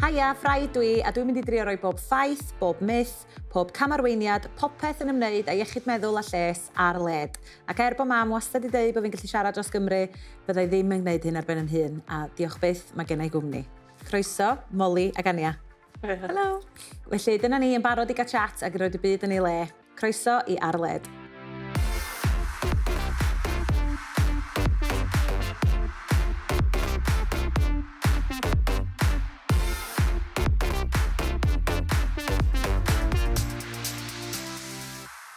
Haia, Frai dwi, a dwi'n mynd i drio roi bob ffaith, bob myth, pob camarweiniad, popeth yn ymwneud â iechyd meddwl a lles ar led. Ac er bod mam wastad 'di deud bod fi'n gallu siarad dros Gymru, fydda i ddim yn gwneud hyn ar ben yn hun, a diolch byth, mae gen i gwmni. Croeso, Molly ac Ania. Helo! Felly, dyna ni yn barod i gael chat ac i roed y byd yn ei le. Croeso i Ar Led.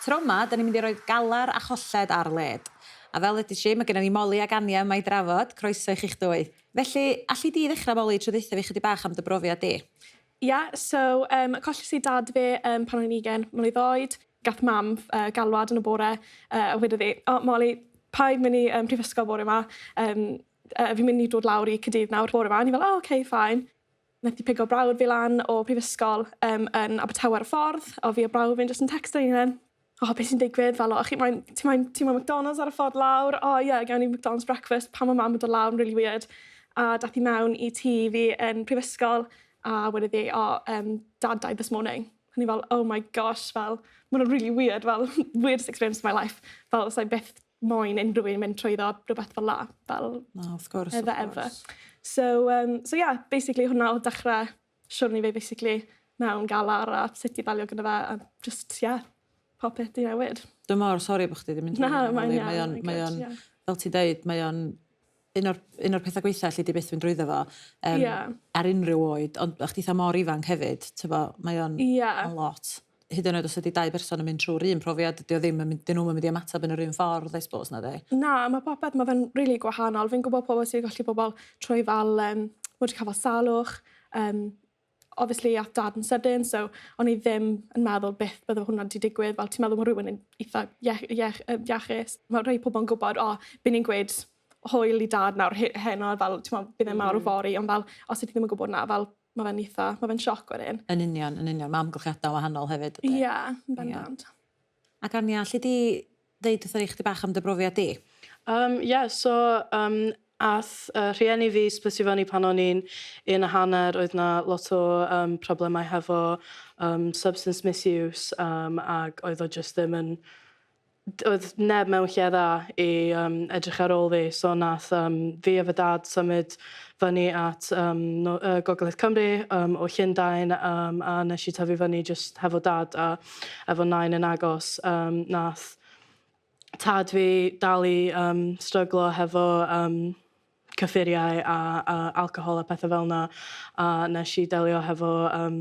Tro 'ma, da ni'n mynd i roi galar a cholled ar led. A fel ddeudais i, mae gennym ni Molly ac Ania yma i drafod. Croeso i chi'ch dwy. Felly, alli di ddechrau, Molly, trwy ddeutha fi chydig bach am dy brofiad di? Ie, so um, colles i dad fi um, pan o'n i'n 20 mlwydd oed. Gath mam uh, galwad yn y bore uh, a wedodd hi, o oh, Molly, paid mynd i um, prifysgol bore yma, um, uh, fi'n mynd i dod lawr i Caerdydd nawr bore yma. A ni fel, oh, okay, fine. Nath i pigo brawd fi lan o prifysgol um, yn Abertawe ar y ffordd, o fi a brawd fi'n just yn texto i hunain. O, oh, beth sy'n digwydd? Fel, o, chi moyn, ti moyn, ti moyn McDonald's ar y ffordd lawr? O, oh, ie, yeah, gawn ni McDonald's breakfast. Pan mae mam yn dod lawr yn really weird. A dath i mewn i tŷ fi yn prifysgol, a wedodd hi, o, oh, um, dad died this morning. A ni fel, oh my gosh, fel, ma hwnna'n really weird, fel, weirdest experience of my life. Fel, sa i byth moyn unrhyw un mynd trwyddo rhywbeth fel 'na, fel... Na, wrth gwrs, ever, ever. So, um, so yeah, basically hwnna oedd dechrau siwrne fi basically mewn galar a sut i ddelio gyda fe a just, yeah, popeth 'di newid. Dwi mor sori bo' chdi 'di mynd trwy hynna. Na, mae'n iawn. Mae o'n, mae o'n, fel ti'n deud, mae o'n un o'r, un o'r pethau gwaetha alli di byth fynd drwyddo fo. Um, yeah. Ar unrhyw oed, ond chdi eitha mor ifanc hefyd, tyfo, mae o'n yeah. on lot. Hyd yn oed os ydy dau berson yn mynd trwy'r un profiad, dydy o ddim yn mynd, dyn nhw'n mynd i ymateb yn yr un ffordd, I suppose, na di? Na, mae popeth, mae fe'n really gwahanol. Fi'n gwybod pobl sy'n golli pobl trwy fel, um, wedi cael fel salwch, um, obviously ath dad yn sydyn, so o'n i ddim yn meddwl byth bydde hwnna 'di digwydd, fel ti'n meddwl ma' rhywun yn eitha iech- iech- yy iachus. Ma' rhai pobl yn gwybod, o, by' ni'n gweud hwyl i dad nawr he- heno, fel t'mo' bydd e'n marw fory, ond fel os 'y ti ddim yn gwybod 'na, fel ma' fe'n eitha, ma' fe'n sioc wedyn. Yn union, yn union. Ma' amgylchiadau wahanol hefyd. Ie, yn bendant. Ac Ania, alli di ddeud wrthon ni chydig bach am dy brofiad di? Um, yeah, so um, ath uh, rhieni fi splitio fyny pan o'n i'n un a hanner, oedd na lot o um, problemau hefo um, substance misuse um, ac oedd o just ddim yn oedd neb mewn lle dda i um, edrych ar ôl fi, so nath um, fi a fy dad symud fyny at um, no, uh, Gogledd Cymru um, o Llundain um, a nes i tyfu fyny just hefo dad a efo nain yn agos. Um, nath tad fi dal i um, stryglo hefo um, cyffuriau a, a alcohol a pethau fel 'na a nes i delio hefo um,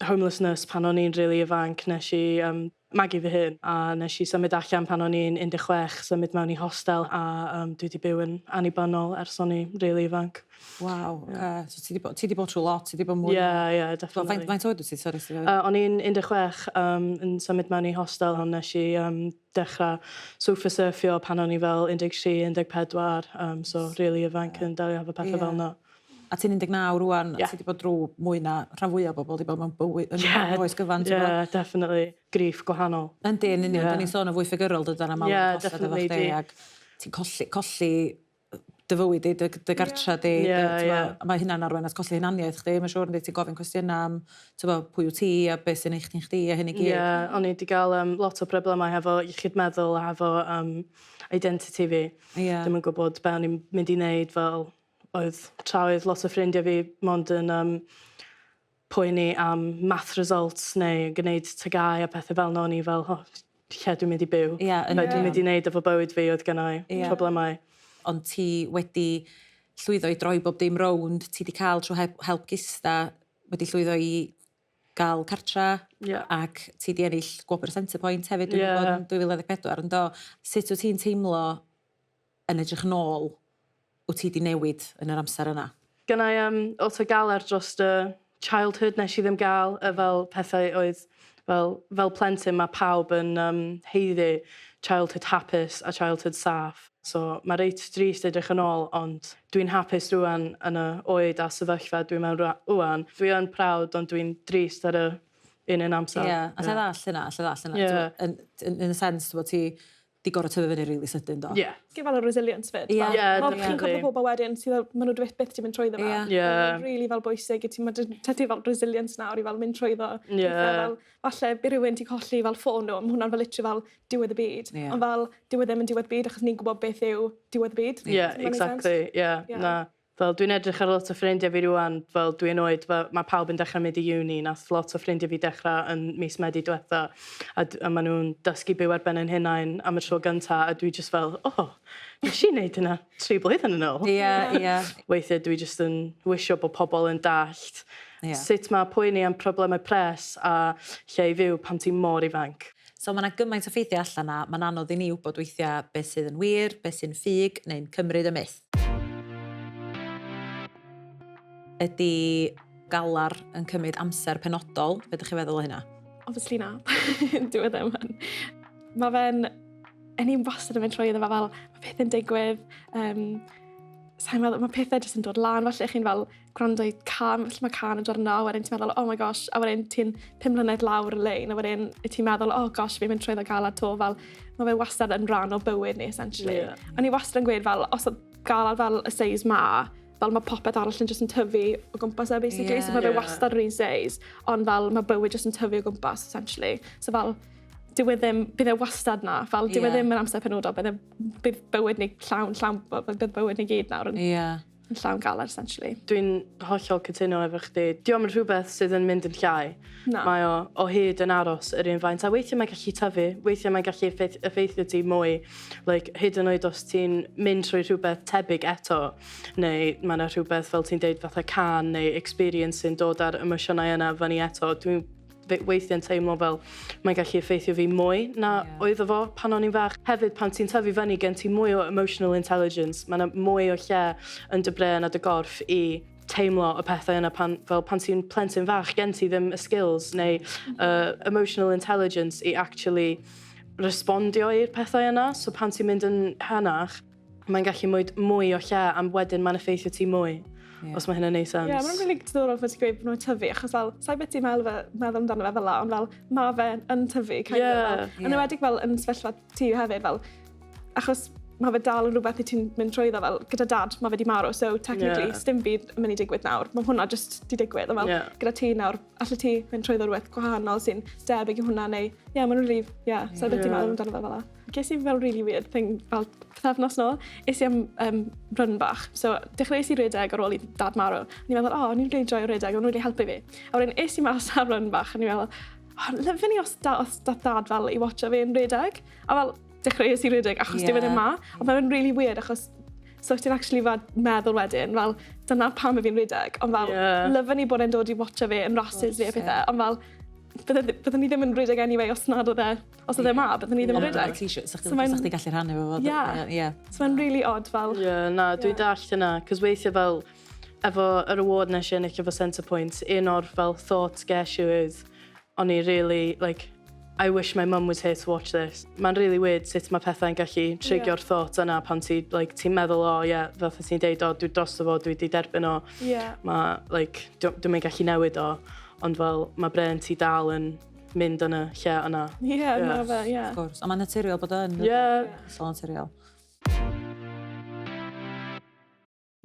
homelessness pan o'n i'n rili ifanc nes i yym magu fy hun a nes i symud allan pan o'n i'n 16 symud mewn i hostel a yym dwi 'di byw yn annibynnol ers o'n i rili ifanc. Waw oce. So ti 'di bo- ti 'di bod trw lot ti 'di bod mwy... Ie ie definitely. Faint faint oed wyt ti sori Yy o'n i'n 16 yym yn symud mewn i hostel ond nes i yym dechra sofa surfio pan o'n i fel 13 14 yym so rili ifanc yn delio efo pethe fel 'na. A ti'n 19 rŵan... Ie. ...a ti 'di bod drw mwy na rhan fwya o bobol 'di bod mewn bywyd yn Ie. oes gyfan t'bo? Ie definitely. Griff gwahanol. Yndi yn union. Ie. 'Dan ni'n sôn yn fwy ffigyrol dydan am Ie colled efo definitely chdi di. ag ti'n colli colli dy fywyd di dy dy gartra di. Ie dy ie. t'mo' a mae hynna'n arwain at colli hunaniaeth chdi ma' siŵr yndi ti'n gofyn cwestiyna am t'bo' pwy wt ti a be' sy'n neu' chdi'n chdi a hyn i gyd. Ie o'n i 'di ga'l yym lot o broblemau hefo iechyd meddwl a hefo yym identity fi. Ie. Ddim yn gwbod be' o'n i'n mynd i neud fel oedd tra oedd lot o ffrindiau fi mond yn um, poeni am math results neu gwneud TGAU a pethau fel 'na o'n i fel oh, lle dwi'n mynd i byw? Ie, yn Be dwi'n mynd i wneud efo bywyd fi oedd gennai Ie. problemau. Ond ti wedi llwyddo i droi bob dim rownd, ti 'di cael trwy help, help Gista, wedi llwyddo i gael cartra yeah. ac ti 'di ennill gwobr Centrepoint hefyd dwi'n yeah. gwybod yn 2024 yn do. Sut wyt ti'n teimlo yn edrych nôl, wyt ti 'di newid yn yr amser yna? Gynna i um, lot o galar dros y childhood nes i ddim gael, y fel pethau oedd fel, fel plentyn mae pawb yn um, haeddu childhood hapus a childhood saff. So mae reit drist edrych yn ôl, ond dwi'n hapus rwan yn y oed a sefyllfa dwi'n mewn rwan. Dwi yn proud, ond dwi'n drist ar y un un amser. Ie, yeah, alla i ddallt hynna, alla i ddallt hynna. Yeah. In, in, in a sense, bod ti 'di gorfod tyfu fyny rili sydyn do? Ie. Gen fel y resilience 'fyd. Ie. Fel, Ie, ma' chi'n cwrdd â pobl wedyn sydd fel, ma' nhw byth byth 'di mynd trwyddo fe. Ie. Ie. Mae'n rili fel bwysig i ti, ma' 'da ti fel resilience nawr i fel mynd trwyddo. Ie. Pethe fel, falle by' rhywun 'di colli fel ffôn nhw, ma' hwnna'n fel literally fel diwedd y byd. Ie. Ond fel, dyw e ddim yn diwedd byd achos ni'n gwybod beth yw diwedd y byd. Ie, Does that make sense? exactly. Ie, Ie. na. Fel dwi'n edrych ar lot o ffrindiau fi rwan, fel dwi'n oed, fel mae pawb yn dechrau mynd i uni, nath lot o ffrindiau fi dechrau yn mis Medi diwetha, a, a maen nhw'n dysgu byw ar ben ein hunain am y tro gynta, a dwi just fel, oh, nes i wneud hynna 3 blwyddyn yn ôl. Ie, ie. Weithiau dwi just yn wisio bod pobl yn dallt sut mae poeni am problemau pres a lle i fyw pan ti'n mor ifanc. So mae yna gymaint o ffeithiau allan na, mae'n anodd i ni wybod weithiau beth sydd yn wir, beth sy'n ffug, neu'n cymryd y myth. Ydy galar yn cymryd amser penodol? Be ydych chi'n feddwl o hynna? Obviously na. Dyw e ddim yn. Mae fe'n... Yn i'n wastad yn mynd trwy iddo fe fel, mae pethau'n digwydd, sa i'n meddwl, mae pethau jyst yn dod lan, falle chi'n fel gwrando i cân, falle mae cân yn dod yno, a wedyn ti'n meddwl, oh my gosh, a wedyn ti'n 5 mlynedd lawr y lein, a wedyn ti'n meddwl, oh gosh, fi'n mynd trwyddo galar 'to, fel, mae fe wastad yn rhan o bywyd ni, essentially. O'n i wastad yn gweud fel, os oedd galar fel y seis ma, fel mae popeth arall yn just yn tyfu o gwmpas e, basically. So mae fe wastad yr un seis, ond fel mae bywyd just yn tyfu o gwmpas, essentially. So fel, dyw e ddim, bydd e wastad na, fel dyw e ddim yn amser penodol, bydd bywyd ni llawn, llawn, bydd bywyd ni gyd nawr yn, yn llawn galar, essentially. Dwi'n hollol cytuno efo chdi. Dio'm yn rhywbeth sydd yn mynd yn llai. Na. Mae o o hyd yn aros yr un faint. A weithiau mae'n gallu tyfu, weithiau mae'n gallu effeithio ti mwy. Like, hyd yn oed os ti'n mynd trwy rhywbeth tebyg eto, neu mae yna rhywbeth fel ti'n deud fatha cân neu experience sy'n dod ar emosiynau yna fyny eto. Dwi'n weithiau'n teimlo fel mae'n gallu effeithio fi mwy na oedd o fo pan o'n i'n fach. Hefyd, pan ti'n tyfu fyny, gen ti mwy o emotional intelligence. Mae yna mwy o lle yn dy brên a dy gorff i teimlo y pethau yna pan, fel pan ti'n plentyn fach, gen ti ddim y skills neu emotional intelligence i actually respondio i'r pethau yna. So pan ti'n mynd yn henach, mae'n gallu mwy, mwy o lle am wedyn mae'n effeithio ti mwy. Os mae hynny'n neud sense. Ie, yeah, mae'n really diddorol fod ti'n gweud bod nhw'n tyfu, achos fel, sa'i beth ti'n meddwl, meddwl amdano fe fel la, ond fel, ma fe yn tyfu, kind of, fel, yn enwedig fel yn sefyllfa ti hefyd, fel, achos mae fe dal yn rhywbeth i ti'n mynd trwyddo fel, gyda dad, mae fe di marw, so technically, yeah, dim byd yn mynd i digwydd nawr. Mae hwnna just di digwydd, ond fel, gyda ti nawr, allet ti mynd trwyddo rhywbeth gwahanol sy'n debyg i hwnna, neu, ie, yeah, mae'n really, ie, yeah, sa'i beth ti'n meddwl amdano fe fel la. Ges i fel really weird thing fel pythefnos nôl, es i am run bach. So, dechreuais i redeg ar ôl i dad marw. O'n i'n meddwl, oh, o'n i'n really joio redeg, o'n really helpu fi. A wedyn es i mas ar run bach, a o'n i'n meddwl, oh, lyfyn i os, os da dad fel i watcho fi yn redeg. A fel, dechreuais i redeg achos yeah, dyw e ddim ma. Ond mae'n really weird achos so ti'n actually fel meddwl wedyn, fel, dyna pam y fi'n redeg. Ond fel, lyfyn i bod e'n dod i watcho fi yn rhasys fi a pethau. Ond fel, byddwn ni ddim yn redeg anyway os nad oedd e, os oedd e ma, byddwn ni ddim yn redeg. Ti eisiau, sa chdi gallu rhannu efo fo. Ie. So mae'n really odd fel. Ie, yeah, na, dwi'n dallt hynna, cos weithiau fel, efo yr award nes i ennill efo Centrepoint, un o'r fel thoughts ges i oedd, o'n i really, like, I wish my mum was here to watch this. Mae'n really weird sut mae pethau'n gallu triggerio'r thought yna pan ti, like, ti'n meddwl, o, ie, yeah, fatha ti'n deud, o, dwi drosto fo, dwi wedi derbyn o. Mae, like, dwi'n mynd gallu newid o, ond fel, mae brain ti dal yn mynd yn y lle yna. Ie, yeah, ma fe, ie. Of course. Ond mae'n naturiol bod yn. Hollol naturiol.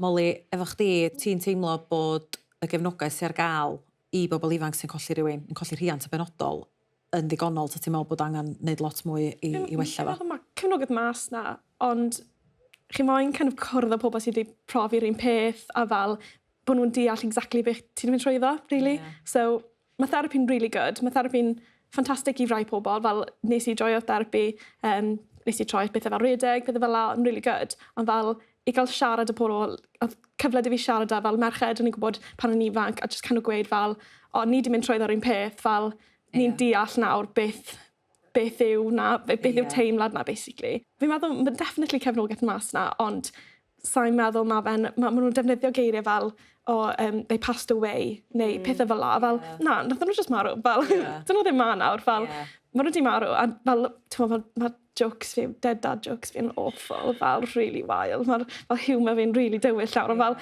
Molly, efo chdi, ti'n teimlo bod y gefnogaeth sy'n ar gael i bobl ifanc sy'n colli rhywun, yn colli rhiant yn benodol, yn ddigonol, ta ti'n meddwl bod angen wneud lot mwy i wella fo? Dwi'n meddwl mae cefnogaeth mas na, ond chi moyn kind of cwrdd â pobl sydd wedi profi'r un peth a fel bod nhw'n deall exactly beth ti'n mynd trwyddo, really. So, mae therapi'n really good. Mae therapi'n ffantastig i rai pobl, fel nes i joio therapi, nes i troi pethau fel redeg, pethau fel la, yn really good. Ond fel, i gael siarad â pobl, oedd cyfle 'da fi siarad â fel merched o'n i'n gwybod pan o'n ifanc, a just kind of gweud fel, o, ni di mynd trwyddo'r un peth, fel, ni'n deall nawr beth yw na, beth yw teimlad na, basically. Fi'n meddwl, mae definitely cefnogaeth mas na, ond sa'n meddwl ma fe'n, ma nhw'n defnyddio geiriau fel, oh, they passed away, neu pethau fel la, fel, na, nath nhw just marw, fel, dyn nhw ddim ma nawr, fel, ma nhw wedi marw, a fel, ti'n fel, mae jokes fi, dead dad jokes fi yn awful, fel, really wild, mae'r fel humour fi'n really dywyll nawr, ond fel,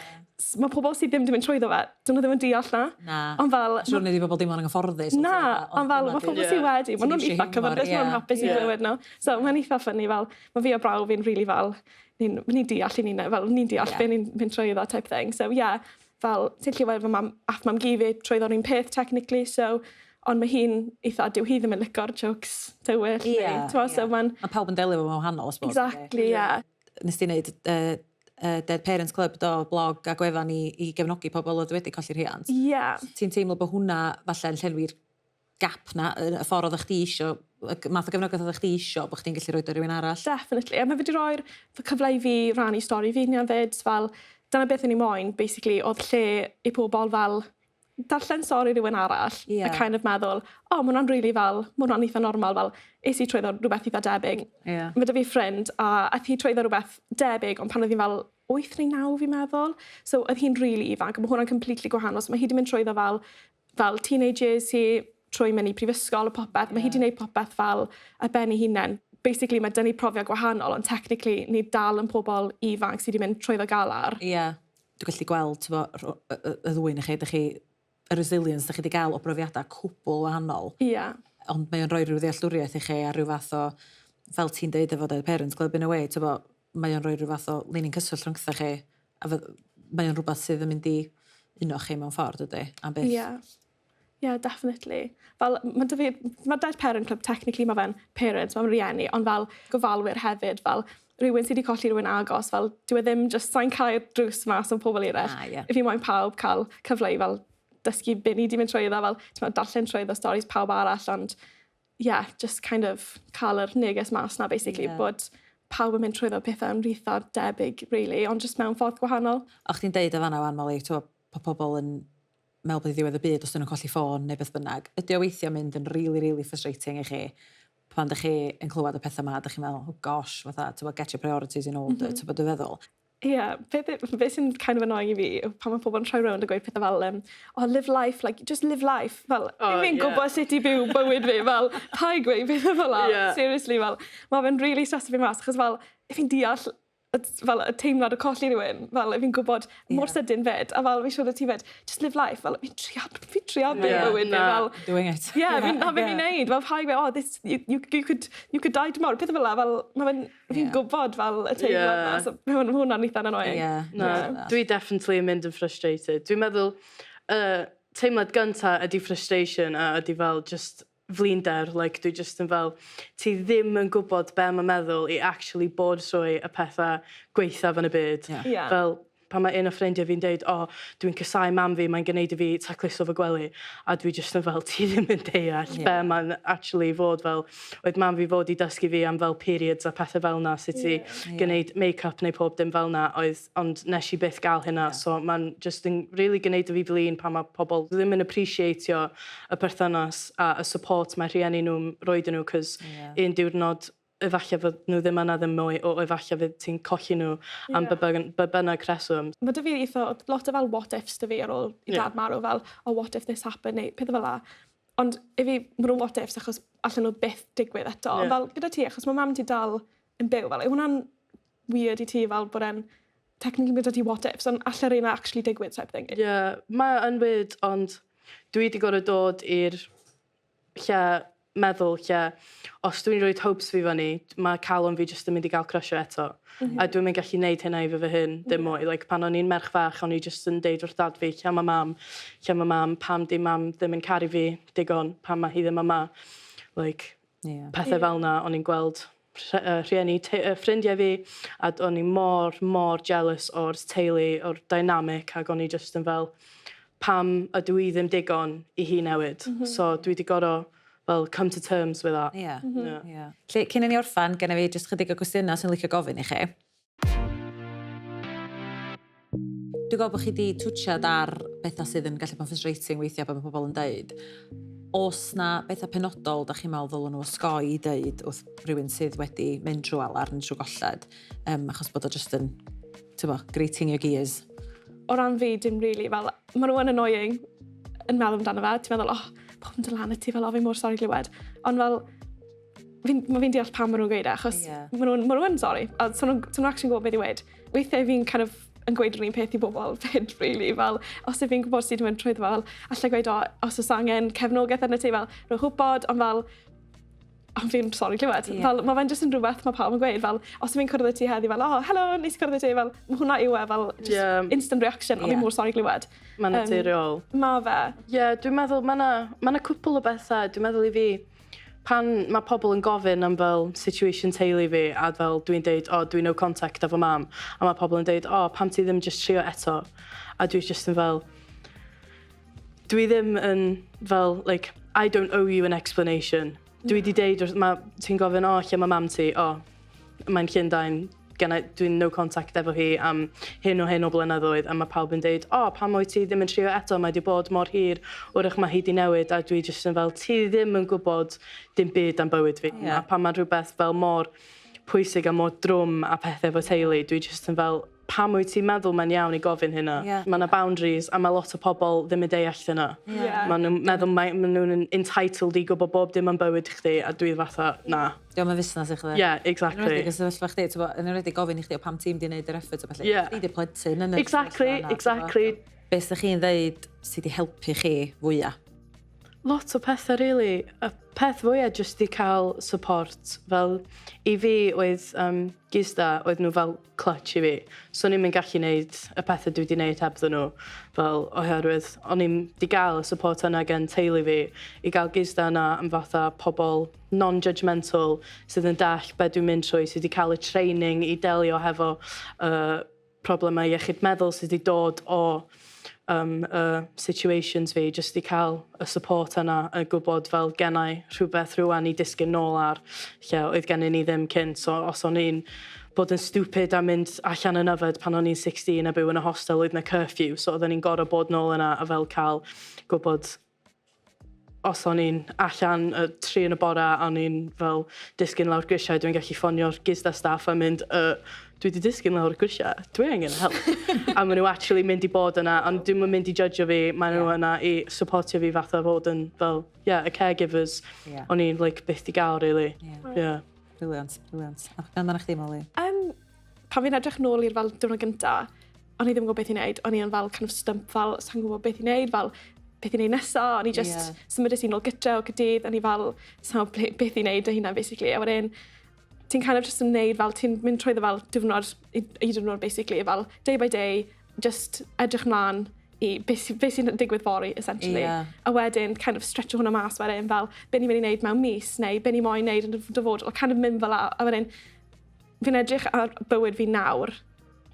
Mae pobl sydd ddim wedi mynd trwyddo fe, dyn nhw ddim yn deall na. Na. Ond fel. Siwr ni wedi bobl dim ond yn gyfforddus. Na, ond fel, mae pobl sydd wedi, maen nhw'n eitha cyfforddus, maen nhw'n hapus i glywed nhw. So mae'n eitha funny fel, mae fi a braw fi'n really fel, ni'n ni deall i ni'n, fel, ni'n deall be ni'n mynd trwyddo type thing. So yeah, fel, ti'n gallu weld fy mam, ath mam gi fi trwyddo'r un peth technically, so ond mae hi'n eitha, dyw hi ddim yn lico'r jokes tywyll. Ie. Neu, so mae'n. Mae pawb yn delio efo wahanol, I suppose. Exactly, yeah. Nes ti wneud Dead Parents Club, do, blog a gwefan i gefnogi pobl oedd wedi colli rhiant. Ie. Yeah. Ti'n teimlo bod hwnna falle yn llenwi'r gap na, y ffordd oeddech chdi isio, y math o gefnogaeth oeddech chdi isio, bod chdi'n gallu rhoi o rhywun arall? Definitely. A mae wedi rhoi'r cyfle i fi rannu stori fi hunan fyd, fel, dyna beth o'n i moyn, basically, oedd lle i pobl fel darllen stori rhywun arall a kind of meddwl, "O, oh, mae hwnna'n really fel, mae hwnna'n eitha normal," fel, es i trwyddo rhywbeth eitha debyg. Mae 'da fi ffrind a aeth hi trwyddo rhywbeth debyg, ond pan oedd hi fel 8 neu 9 fi'n meddwl. So oedd hi'n really ifanc, a mae hwnna'n completely gwahanol. So mae hi wedi mynd trwyddo fel teenage years hi, trwy mynd i prifysgol a popeth. Mae hi wedi gwneud popeth fel ar ben ei hunain. Basically, mae dyn ni profiad gwahanol, ond technically, ni dal yn pobl ifanc sydd wedi mynd trwyddo galar. Ie. Yeah. Dwi'n gallu gweld, t'bo, y ddwy na chi, dych chi, y resilience dych chi wedi gael o brofiadau cwbl wahanol. Ond mae o'n rhoi rhyw ddealltwriaeth i chi a rhyw fath o, fel ti'n deud efo Dead Parents Club in a way, t'bo, mae o'n rhoi rhyw fath o linyn cyswllt rhyngtho chi, a mae o'n rhywbeth sydd yn mynd i uno chi mewn ffordd, ydy, am byth. Ie. Yeah, definitely. Fel, mae 'da fi, mae Dead Parent Club, technically mae fe'n parents, mae'n rieni, ond fel gofalwyr hefyd, fel rhywun sydd wedi colli rhywun agos, fel dyw e ddim just sa'n cau'r drws mas o'n pobl eraill. Ah, ie. Fi moyn pawb cael cyfle i fel dysgu be ni wedi mynd trwyddo, fel ti'n darllen trwyddo stories pawb arall, ond yeah, just kind of cael yr neges mas na, basically, bod pawb yn mynd trwyddo pethau yn eitha debyg, really, ond just mewn ffordd gwahanol. O, chdi'n deud o fanna wan, Molly, ti'n bod pobl yn meddwl bod ddiwedd y byd os dyn nhw'n colli ffôn neu beth bynnag. Ydy o weithio mynd yn really, really frustrating i chi pan ydych chi yn clywed y pethau yma, ydych chi'n meddwl, "Oh gosh," fatha, ti'n bod, get your priorities in order, ti'n bod, dwi'n feddwl. Ie, yeah, beth sy'n kind of annoying i fi yw pan mae pobl yn troi rownd a gweud pethau fel, "Oh, live life, like, just live life." Fel, oh, fi'n gwybod sut i byw bywyd fi, fel, paid gweud pethau fel la. Seriously, fel, mae fe'n really streso fi mas, achos fel, fi'n deall fel y teimlad o colli rhywun, fel fi'n gwybod mor sydyn fyd, a fel fi'n siŵr o ti fyd, just live life, fel fi'n trio byw bywyd fi, fel. Doing it. Yeah, fi'n, na fe fi'n neud, fel paid gweud, "Oh, this, you could die tomorrow," pethau fel la, fel, ma fe'n, fi'n gwybod fel y teimlad na, so mae hwnna'n eitha annoying. Na, dwi definitely yn mynd yn frustrated. Dwi'n meddwl, teimlad gynta ydy frustration a ydy fel just flinder, like dwi just yn fel, ti ddim yn gwybod be mae'n meddwl i actually bod trwy y pethau gweithaf yn y byd. Fel, pan mae un o ffrindiau fi'n deud, "O, oh, dwi'n casáu mam fi, mae'n gwneud i fi tacluso fy gwely." A dwi just yn fel, ti ddim yn deall be mae'n actually fod fel. Oedd mam fi fod i dysgu fi am fel periods a pethau fel na, sut i gwneud make-up neu pob dim fel na, oedd, ond nes i byth gael hynna. So mae'n just yn really gwneud i fi flin pan mae pobl ddim yn appreciatio y perthynas a y support mae rhieni nhw'n rhoi nhw, cos un diwrnod efallai fod nhw ddim yna ddim mwy, o efallai fydd ti'n colli nhw am be bynnag reswm. Mae 'da fi eitha, lot o fel what ifs 'da fi ar ôl i dad marw, fel, "Oh, what if this happened?" neu pethau fel la. Ond i fi, maen nhw'n what ifs achos allan nhw byth digwydd eto. Ond fel gyda ti, achos mae mam ti dal yn byw, fel, yw hwnna'n weird i ti fel bod e'n technically gyda ti what ifs, ond allai'r un actually digwydd type thing? Ie, yeah, mae yn weird, ond dwi wedi gorfod dod i'r lle meddwl lle os dwi'n rhoi hopes fi fyny, mae calon fi jyst yn mynd i gael crusho eto. A dwi'n mynd gallu neud hynna i fi fy hun, dim mwy. Like, pan o'n i'n merch fach, o'n i jyst yn deud wrth dad fi, "Lle mae mam? Lle mae mam? Pam di mam ddim yn caru fi digon? Pam mae hi ddim yma?" Like, pethau fel na, o'n i'n gweld rhieni, ffrindiau fi, a o'n i mor, mor jealous o'r teulu, o'r dynamic, ac o'n i just yn fel, pam ydw i ddim digon i hi newid? So dwi wedi gorfod fel come to terms with that. Ie. Lle, cyn i ni orffan, genna fi jyst chydig o gwestiynau sy'n licio gofyn i chi. Dwi'n gwybod bod chi wedi twtsiad ar bethau sydd yn gallu bod yn frustrating weithiau pan mae pobl yn deud. Oes na bethau penodol da chi'n meddwl ddylen nhw osgoi i deud wrth rhywun sydd wedi mynd trwy alar neu trwy golled, achos bod o just yn, ti'n bo, grating your gears? O ran fi, dim really, fel, maen nhw yn annoying yn meddwl amdano fe. Ti'n meddwl, "Oh, pob yn dod lan at ti," fel, "Oh, fi mor sori glywed." Ond fel, ma fi'n deall pam maen nhw'n gweud e, achos yeah. maen nhw'n ma nhw yn sori. A so nhw'n so nhw actually gwybod beth i weud. Weithiau fi'n kind of yn gweud yr un peth i bobl 'fyd really, fel os 'yf fi'n gwybod sut i mynd trwyddo fel allai gweud o os oes angen cefnogaeth arnat ti fel rhowch wybod ond fel ond fi'n sori clywed. Yeah. Fel, mae fe'n jyst yn rhywbeth mae pawb yn gweud, fel, os fi'n cwrdd â ti heddi, fel, oh, helo, neis i cwrdd â ti, fel, mae hwnna yw e, fel, just yeah. instant reaction, ond yeah. fi'n mor sori glywed. Mae'n naturiol. Mae fe. Ie, yeah, dwi'n meddwl, mae yna ma cwpl o bethau, dwi'n meddwl i fi, pan mae pobl yn gofyn am fel situation teulu fi a fel dwi'n deud, o, oh, dwi'n no contact efo mam, a mae pobl yn deud, o, oh, pam ti ddim just trio eto? A dwi just yn fel, dwi ddim yn fel, like, I don't owe you an explanation. Dwi wedi deud, ma, ti'n gofyn, o, oh, lle mae mam ti? O, oh, mae'n Llundain, genna, dwi'n no contact efo hi am hyn o hyn o blynyddoedd, a mae pawb yn deud, o, oh, pam wyt ti ddim yn trio eto, mae wedi bod mor hir, wrach mae hi wedi newid, a dwi jyst yn fel, ti ddim yn gwybod dim byd am bywyd fi. Yeah. A pan mae rhywbeth fel mor pwysig a mor drwm a pethau efo teulu, dwi jyst yn fel, pam wyt ti'n meddwl mae'n iawn i gofyn hynna? Yeah. Mae yna boundaries a mae lot o pobl ddim yn deall hynna. Yeah. Mae nhw'n meddwl mae, ma nhw'n entitled i gwybod bob dim am bywyd chdi a dwi fatha, na. Diolch yn fusnes i chdi. Yeah, exactly. Yn enwedig y sefyllfa chdi, yn enwedig gofyn i chdi o pam ti'n di wneud yr effort o felly. Yeah. Chdi di plentyn yn yr Exactly, exactly. Be ydych chi'n ddeud sydd wedi helpu chi fwyaf? Lot o pethau, really. Y peth fwyaf jyst i cael support. Fel, i fi oedd GISDA, oedd nhw fel clutch i fi. So o'n i'm yn gallu neud y pethau dwi wedi neud hebddyn nhw. Fel, oherwydd, o'n i'm di gael y support yna gen teulu fi. I gael GISDA yna am fatha pobl non-judgmental sydd yn dall be dwi'n mynd trwy, sydd wedi cael y training i delio hefo problemau iechyd meddwl sydd wedi dod o situations fi, jyst i cael y support yna a gwybod fel gennau rhywbeth rhywun i disgyn nôl ar lle oedd gennyn ni ddim cynt. So os o'n i'n bod yn stupid a mynd allan yn yfed pan o'n i'n 16 a byw yn y hostel oedd na curfew, so oedden ni'n gorfod bod nôl yna a fel cael gwybod os o'n i'n allan y 3 yn y bore a o'n i'n fel disgyn lawr grisiau, dwi'n gallu ffonio'r GISDA staff a mynd, dwi wedi disgyn lawr grisiau, dwi angen help. A maen nhw actually mynd i bod yna, ond dwi'm yn mynd i judge fi, maen nhw yna i supportio fi fatha fod yn fel, yeah, y caregivers yeah. o'n i'n like, byth i gael, really. Yeah. Yeah. Brilliant, brilliant. A beth amdano chdi, Molly? Pan fi'n edrych nôl i'r fel diwrnod gynta, o'n i ddim yn gwybod beth i wneud. O'n i yn fel kind of stump fel, sa'n gwybod beth i wneud, fel beth i wneud nesa. O'n i just yeah. symudais i nôl gytre o Caerdydd, o'n i fel, sa'n gwybod beth i wneud o hynna, basically. A wedyn, ti'n kind of just yn wneud fel, ti'n mynd trwyddo fel diwrnod i diwrnod, basically, fel day by day, just edrych mlaen i beth sy, beth sy'n digwydd fory, essentially. Yeah. A wedyn, kind of stretcho hwnna mas wedyn, fel, be ni'n mynd i wneud mewn mis, neu be ni moyn wneud yn y dyfodol, kind of mynd fel la. A wedyn, fi'n edrych ar bywyd fi nawr,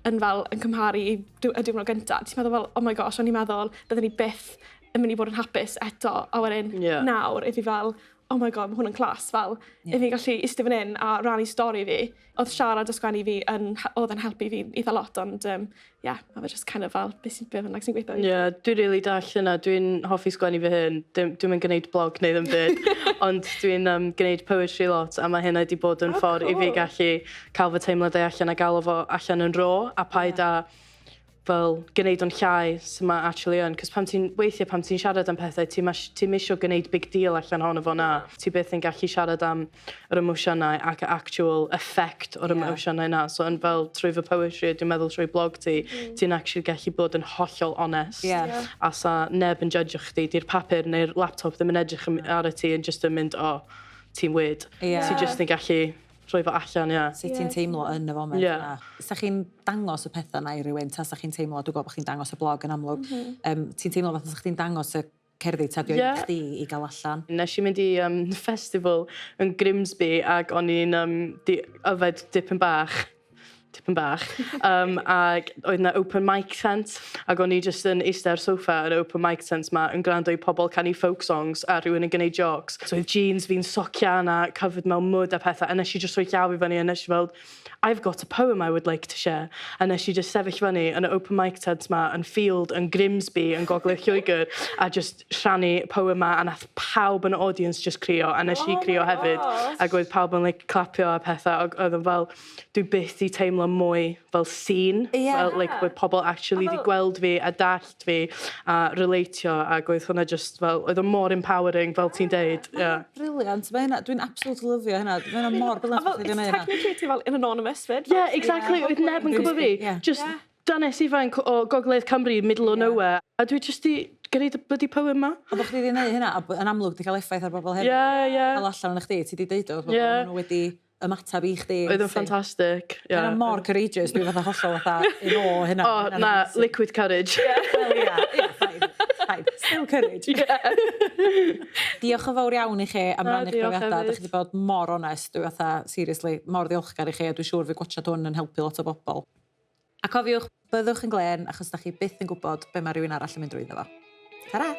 yn fel, yn cymharu i y diwrnod gyntaf. Ti'n meddwl fel, oh my gosh, o'n i'n meddwl byddwn ni byth yn mynd i fod yn hapus eto. A wedyn, yeah. nawr, i fi fel, oh my god, mae hwn yn class, fel, yeah. i fi gallu eistedd fan hyn a rannu stori fi. Oedd siarad a sgwennu fi yn, oedd yn helpu fi eitha lot, ond yeah, mae fe just kind of fel, beth sy'n beth bynnag sy'n gweithio. Yeah, dwi'n really dall hynna. Dwi'n hoffi sgwennu fy hun. Dwi'm yn gwneud blog neu ddim byd, ond dwi'n gwneud poetry lot, a mae hynna wedi bod yn oh, ffordd cool. i fi gallu cael fy teimladau allan a gael o fo allan yn raw, a paid yeah. a fel gwneud o'n llai sy'n mae actually yn. Cos pan ti'n, weithiau pan ti'n siarad am pethau, ti'n ti misio gwneud big deal allan ohono fo na. Ti byth yn gallu siarad am yr emosiynau ac y actual effect o'r yeah. emosiynau na. So yn fel trwy fy poetry, dwi'n meddwl trwy blog ti, ti'n actually gallu bod yn hollol honest. Yeah. A sa neb yn judge chdi, di'r papur neu'r laptop ddim yn edrych ar y ti yn just yn mynd, oh, ti'n weird. Yeah. Ti just yn gallu rhoi fo allan, ie. Yeah. Sut ti'n teimlo yn y foment yna. Sa chi'n dangos y pethau na i rywun, ta sa chi'n teimlo, dwi'n gwybod bod chi'n dangos y blog yn amlwg, mm -hmm. Ti'n teimlo fatha sa chdi'n dangos y cerddi, ta di yeah. chdi i gael allan? Nes i mynd i festival yn Grimsby ac o'n i'n yfed dipyn bach ac oedd na open mic tent ac o'n i just yn eistedd ar sofa yn open mic tent ma yn gwrando i pobl canu folk songs a rhywun yn gwneud jokes. So oedd jeans fi'n socian a covered mewn mud a pethau, a nes i just rhoi llaw i fyny a nes i fel, I've got a poem I would like to share. A nes i just sefyll fyny yn y open mic tent ma yn field yn Grimsby yn Gogledd Lloegr a just rhannu poem ma, a nath pawb yn y audience just crio, a nes i oh crio hefyd. Ac oedd pawb yn like, clapio a pethau, ac oedd yn fel, dwi byth i teimlo mwy fel seen. Yeah. Fel, like, bod pobl actually di gweld fi a dallt fi a relatio, ac oedd hwnna just fel, oedd o mor empowering, fel ti'n deud. Yeah. Brilliant. Mae hynna, dwi'n absolutely lyfio hynna. Mae hynna mor brilliant. Fel, it's technically ti fel in anonymous fyd. Yeah, exactly. Oedd neb yn gwybod fi. Just yeah. Dynes ifanc o Gogledd Cymru, middle of nowhere, a dwi jyst 'di gneud y bloody poem 'ma. Ond bod chdi 'di neud hynna, a yn amlwg 'di cael effaith ar bobl hefyd. Ie. Cael allan arna chdi, ti 'di deud o wrth bobl, ma' nhw wedi ymateb i chdi. Oedd yn ffantastig. Yeah. Yna mor courageous, dwi fatha hollol fatha in awe hynna. O, na, liquid courage. Wel, ia, ia, fine, fine. Still courage. Yeah. Diolch yn fawr iawn i chi am rannu'ch profiadau. Dych chi wedi bod mor onest, dwi fatha, seriously, mor ddiolchgar i chi, a dwi'n siŵr fydd gwatshad hwn yn helpu lot o bobl. A cofiwch, byddwch yn glên, achos da chi byth yn gwybod be mae rhywun arall yn mynd drwyddo fo. Ta-ra!